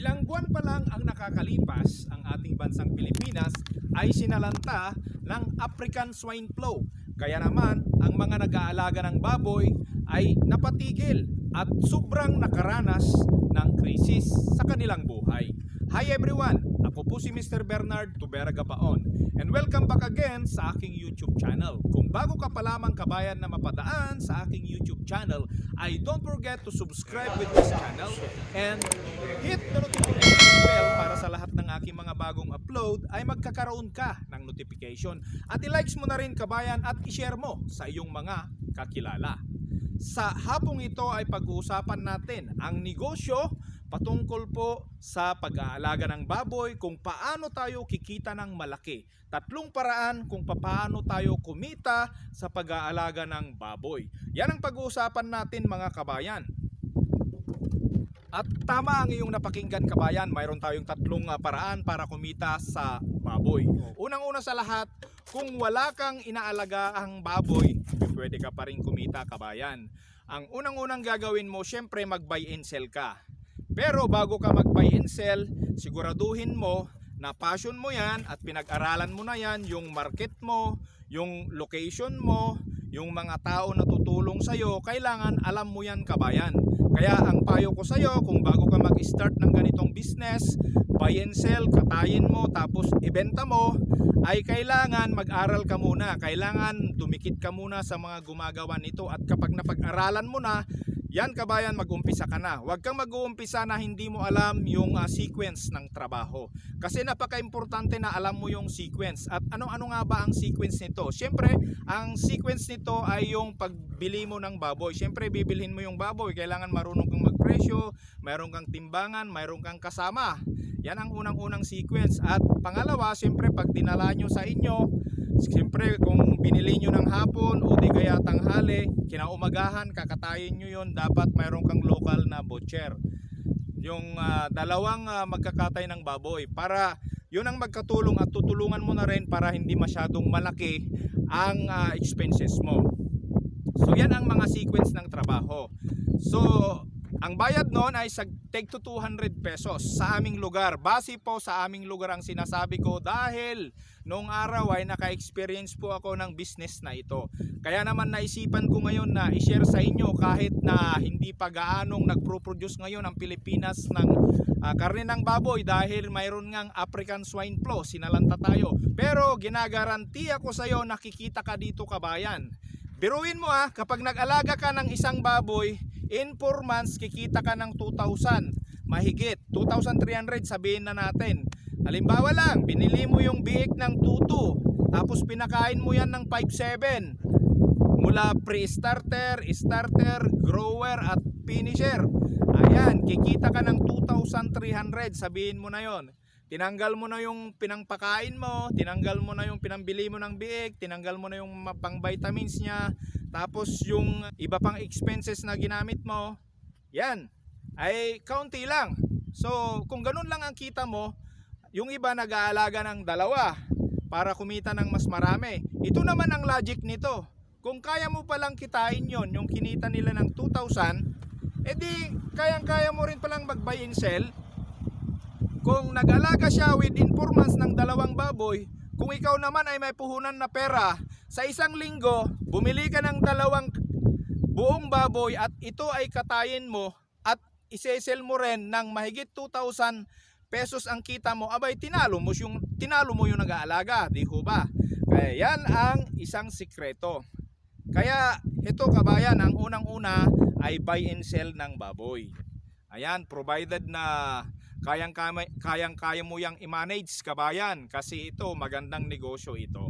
Ilang buwan pa lang ang nakakalipas, ang ating bansang Pilipinas ay sinalanta ng African Swine Flu. Kaya naman, ang mga nag-aalaga ng baboy ay napatigil at sobrang nakaranas ng krisis sa kanilang buhay. Hi everyone! Ako po si Mr. Bernard Tubera Gabaon and welcome back again sa aking YouTube channel. Kung bago ka pa lamang kabayan na mapadaan sa aking YouTube channel, ay don't forget to subscribe with this channel and hit the notification bell para sa lahat ng aking mga bagong upload ay magkakaroon ka ng notification. At i-likes mo na rin kabayan at i-share mo sa iyong mga kakilala. Sa hapong ito ay pag-uusapan natin ang negosyo patungkol po sa pag-aalaga ng baboy, kung paano tayo kikita ng malaki. Tatlong paraan kung paano tayo kumita sa pag-aalaga ng baboy. Yan ang pag-uusapan natin mga kabayan. At tama ang iyong napakinggan kabayan, mayroon tayong tatlong paraan para kumita sa baboy. Unang-una sa lahat, kung wala kang inaalaga ang baboy, pwede ka pa rin kumita kabayan. Ang unang-unang gagawin mo, syempre mag-buy and sell ka. Pero bago ka mag-buy and sell, siguraduhin mo na passion mo yan at pinag-aralan mo na yan, yung market mo, yung location mo, yung mga tao na tutulong sa'yo, kailangan alam mo yan kabayan. Kaya ang payo ko sa'yo, kung bago ka mag-start ng ganitong business, buy and sell, katayin mo, tapos ibenta mo, ay kailangan mag-aral ka muna. Kailangan dumikit ka muna sa mga gumagawa nito at kapag napag-aralan mo na, yan kabayan, mag-umpisa ka na. Huwag kang mag-uumpisa na hindi mo alam yung sequence ng trabaho. Kasi napaka-importante na alam mo yung sequence. At ano-ano nga ba ang sequence nito? Siyempre, ang sequence nito ay yung pagbili mo ng baboy. Siyempre, bibilhin mo yung baboy. Kailangan marunong kang magpresyo, mayroon kang timbangan, mayroon kang kasama. Yan ang unang-unang sequence. At pangalawa, siyempre, pag dinala nyo sa inyo, siyempre kung binili nyo ng hapon o di kaya tanghali, kinaumagahan, kakatayin nyo yun, dapat mayroon kang local na butcher. Yung dalawang magkakatay ng baboy para yun ang magkatulong at tutulungan mo na rin para hindi masyadong malaki ang expenses mo. So yan ang mga sequence ng trabaho. So ang bayad noon ay take to 200 pesos sa aming lugar. Base po sa aming lugar ang sinasabi ko dahil noong araw ay naka-experience po ako ng business na ito. Kaya naman naisipan ko ngayon na i-share sa inyo kahit na hindi pa gaanong nagpro-produce ngayon ang Pilipinas ng karne ng baboy dahil mayroon ngang African Swine Flu, sinalanta tayo. Pero ginagaranti ako sa iyo nakikita ka dito kabayan. Biruin mo kapag nag-alaga ka ng isang baboy, in 4 months, kikita ka ng 2,000. Mahigit. 2,300 sabihin na natin. Halimbawa lang, binili mo yung biik ng 2,2. Tapos pinakain mo yan ng 5,7. Mula pre-starter, starter, grower at finisher. Ayan, kikita ka ng 2,300. Sabihin mo na yon. Tinanggal mo na yung pinangpakain mo, tinanggal mo na yung pinambili mo ng biik, tinanggal mo na yung pang vitamins niya, tapos yung iba pang expenses na ginamit mo, yan, ay kaunti lang. So, kung ganun lang ang kita mo, yung iba nag-aalaga ng dalawa para kumita ng mas marami. Ito naman ang logic nito. Kung kaya mo palang kitain yon, yung kinita nila ng 2,000, edi kayang-kaya mo rin palang mag-buy and sell. Kung nag-alaga siya within 4 months ng dalawang baboy, kung ikaw naman ay may puhunan na pera, sa isang linggo, bumili ka ng dalawang buong baboy at ito ay katayin mo at isesell mo rin ng mahigit 2,000 pesos ang kita mo, abay tinalo mo yung nag-aalaga, di ho ba? Kaya yan ang isang sikreto. Kaya ito kabayan, ang unang-una ay buy and sell ng baboy. Ayan, provided na kayang-kaya mo yang i-manage kabayan kasi ito magandang negosyo ito.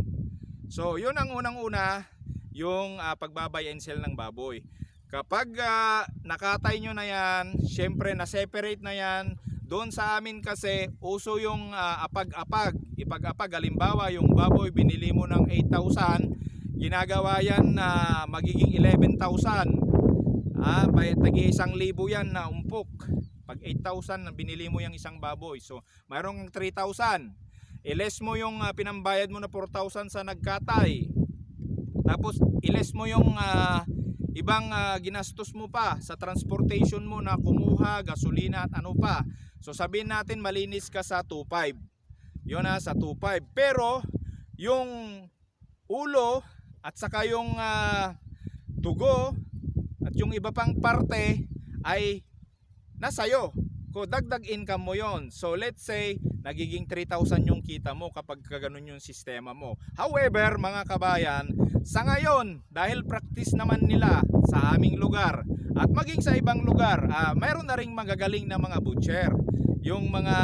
So yun ang unang-una, yung pagbabay and sell ng baboy. Kapag nakatay nyo na yan, syempre na-separate na yan. Doon sa amin kasi uso yung apag-apag. Ipag-apag, halimbawa yung baboy binili mo ng 8,000, ginagawa yan na magiging 11,000. Tagi 1,000 yan na umpok. Pag 8,000 na binili mo yung isang baboy, so mayroong 3,000. I-less mo yung pinambayad mo na 4,000 sa nagkatay. Tapos i-less mo yung ibang ginastos mo pa sa transportation mo na kumuha, gasolina at ano pa. So sabihin natin malinis ka sa 2.5. Yun na sa 2.5. Pero yung ulo at saka yung dugo at yung iba pang parte ay nasayo. Kung dagdag income mo yon. So let's say nagiging 3,000 yung kita mo kapag ganun yung sistema mo. However, mga kabayan, sa ngayon, dahil practice naman nila sa aming lugar at maging sa ibang lugar, mayroon na ring magagaling na mga butcher. Yung mga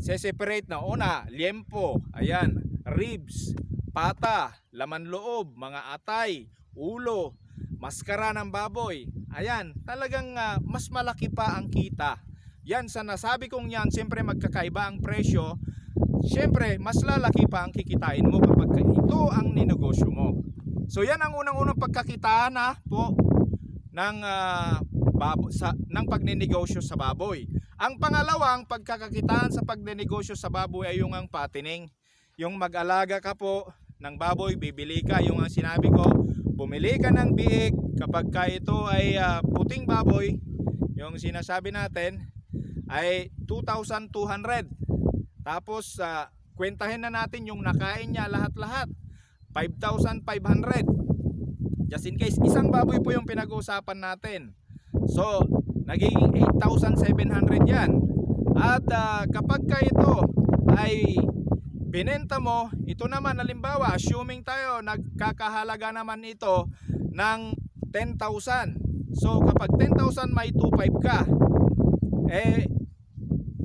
separate na una, liempo, ayan, ribs, pata, laman loob, mga atay, ulo, maskara ng baboy. Ayan, talagang mas malaki pa ang kita. Yan, sa nasabi kong yan, siyempre magkakaiba ang presyo. Siyempre, mas lalaki pa ang kikitain mo kapag ito ang ninegosyo mo. So yan ang unang-unang pagkakitaan po ng, ng pagninegosyo sa baboy. Ang pangalawang pagkakakitaan sa pagninegosyo sa baboy ay yung ang patining. Yung mag-alaga ka po ng baboy, bibili ka, yung ang sinabi ko, bumili ka ng biik kapag ka ito ay puting baboy, yung sinasabi natin ay 2,200. Tapos kwentahin na natin yung nakain niya lahat-lahat, 5,500. Just in case, isang baboy po yung pinag-uusapan natin. So, nagiging 8,700 yan. At kapag ka ito ay binenta mo, ito naman halimbawa, assuming tayo nagkakahalaga naman ito ng 10,000. So kapag 10,000 may 2,500 ka,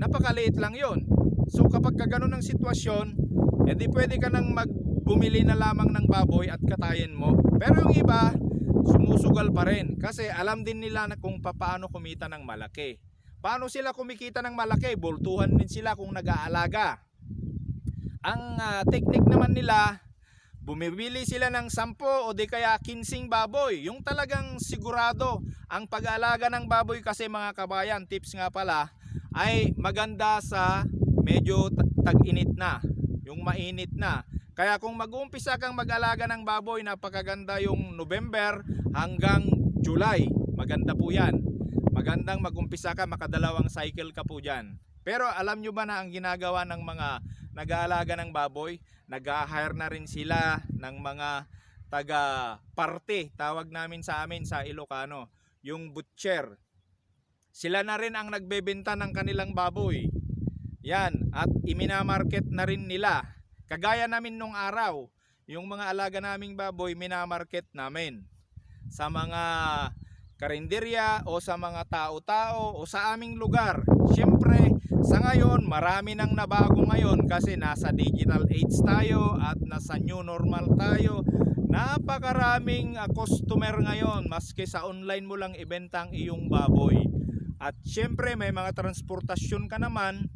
napakaliit lang yon. So kapag kaganoon ang sitwasyon, di pwede ka nang bumili na lamang ng baboy at katayin mo. Pero yung iba, sumusugal pa rin kasi alam din nila na kung paano kumita ng malaki. Paano sila kumikita ng malaki? Bultuhan din sila kung nag-aalaga. Ang technique naman nila, bumibili sila ng 10 o di kaya 15 baboy. Yung talagang sigurado ang pag-aalaga ng baboy kasi mga kabayan, tips nga pala, ay maganda sa medyo tag-init na, yung mainit na. Kaya kung mag-uumpisa kang mag-alaga ng baboy, napakaganda yung November hanggang July. Maganda po yan. Magandang mag-umpisa ka, makadalawang cycle ka po dyan. Pero alam nyo ba na ang ginagawa ng mga nag-aalaga ng baboy, nag-hire na rin sila ng mga taga-parte, tawag namin sa amin sa Ilocano, yung butcher. Sila na rin ang nagbebenta ng kanilang baboy. Yan, at iminamarket na rin nila. Kagaya namin nung araw, yung mga alaga naming baboy, minamarket namin sa mga karinderya o sa mga tao-tao o sa aming lugar. Siyempre, sa ngayon, marami nang nabago ngayon kasi nasa digital age tayo at nasa new normal tayo. Napakaraming customer ngayon, maski sa online mo lang ibenta ang iyong baboy. At siyempre, may mga transportasyon ka naman,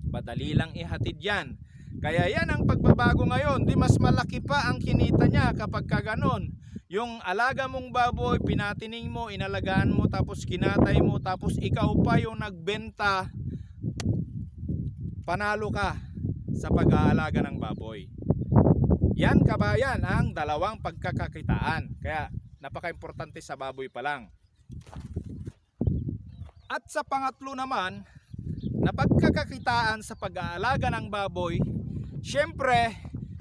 madali lang ihatid yan. Kaya yan ang pagbabago ngayon, di mas malaki pa ang kinita niya kapag kaganon. Yung alaga mong baboy, pinatining mo, inalagaan mo, tapos kinatay mo, tapos ikaw pa yung nagbenta, panalo ka sa pag-aalaga ng baboy. Yan kabayan ang dalawang pagkakakitaan. Kaya napaka-importante sa baboy pa lang. At sa pangatlo naman, na pagkakakitaan sa pag-aalaga ng baboy, syempre,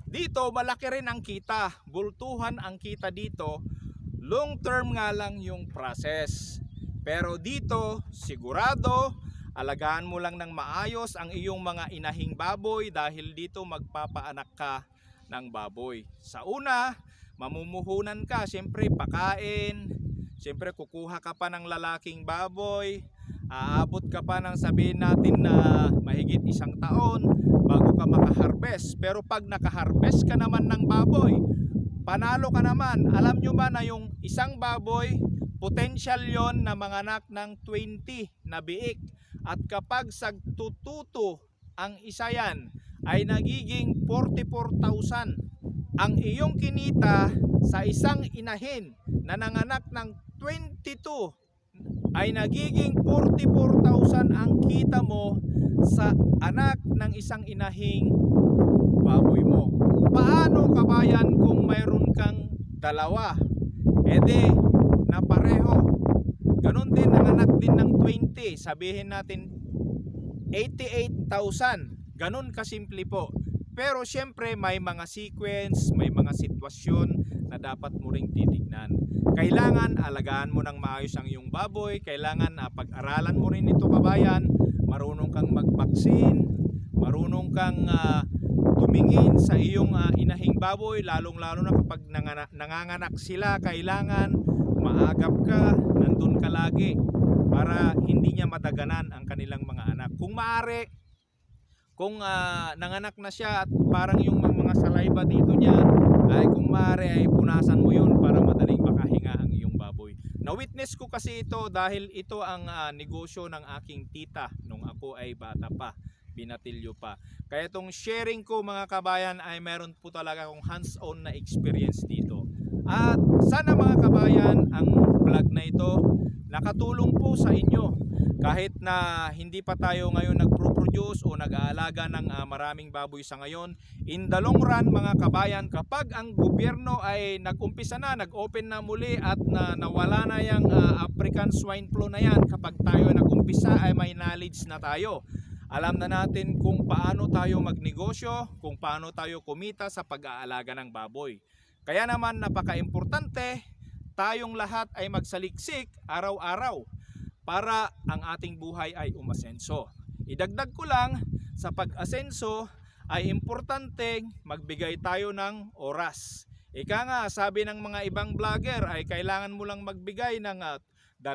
dito malaki rin ang kita, bultuhan ang kita dito, long term nga lang yung process. Pero dito, sigurado, alagaan mo lang ng maayos ang iyong mga inahing baboy dahil dito magpapaanak ka ng baboy. Sa una, mamumuhunan ka, syempre pakain, syempre kukuha ka pa ng lalaking baboy, aabot ka pa ng sabihin natin na mahigit 1 taon bago ka makaharvest. Pero pag nakaharvest ka naman ng baboy, panalo ka naman. Alam nyo ba na yung isang baboy, potential yon na manganak ng 20 na biik. At kapag sagtututo ang isa yan, ay nagiging 44,000. Ang iyong kinita sa isang inahin na nanganak ng 22 ay nagiging 44,000 ang kita mo sa anak ng isang inahing baboy mo. Paano kabayan kung mayroon kang dalawa? E di, na pareho. Ganon din, nanganak din ng 20, sabihin natin 88,000. Ganon kasimple po. Pero syempre may mga sequence, may mga sitwasyon na dapat mo ring titignan. Kailangan alagaan mo ng maayos ang iyong baboy, kailangan pag-aralan mo rin ito kabayan, marunong kang mag-vaccine, marunong kang tumingin sa iyong inahing baboy, lalong-lalo na kapag nanganganak sila, kailangan maagap ka, nandun ka lagi para hindi niya madaganan ang kanilang mga anak. Kung maaari, kung nanganak na siya at parang yung mga saliva dito niya, ay kung maaari ay punasan mo yun para madaling makahinga ang iyong baboy. Na-witness ko kasi ito dahil ito ang negosyo ng aking tita nung ako ay bata pa, binatilyo pa. Kaya itong sharing ko mga kabayan ay meron po talaga akong hands-on na experience dito. At sana mga kabayan, ang vlog na ito nakatulong po sa inyo. Kahit na hindi pa tayo ngayon nagpo-produce o nag-aalaga ng maraming baboy sa ngayon, in the long run mga kabayan, kapag ang gobyerno ay nag-umpisa na, nag-open na muli at nawala na yung African swine flu na yan, kapag tayo nag-umpisa ay may knowledge na tayo. Alam na natin kung paano tayo magnegosyo, kung paano tayo kumita sa pag-aalaga ng baboy. Kaya naman napaka-importante, tayong lahat ay magsaliksik araw-araw para ang ating buhay ay umasenso. Idagdag ko lang, sa pag-asenso ay importante magbigay tayo ng oras. Ika nga, sabi ng mga ibang vlogger ay kailangan mo lang magbigay ng 2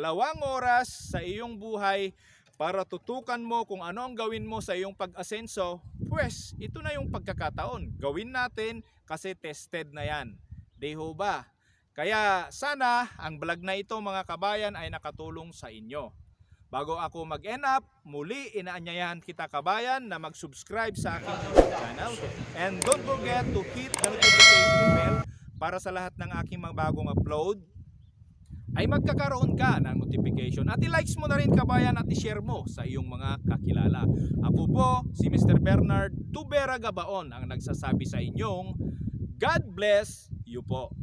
oras sa iyong buhay para tutukan mo kung ano ang gawin mo sa iyong pag-asenso. Pues, ito na yung pagkakataon. Gawin natin kasi tested na yan. Di ho ba? Kaya sana ang vlog na ito mga kabayan ay nakatulong sa inyo. Bago ako mag-end up, muli inaanyayahan kita kabayan na mag-subscribe sa aking channel. And don't forget to hit the notification bell para sa lahat ng aking mga bagong upload ay magkakaroon ka ng notification. At i-likes mo na rin kabayan at i-share mo sa iyong mga kakilala. Ako po si Mr. Bernard Tubera Gabaon ang nagsasabi sa inyong God bless you po.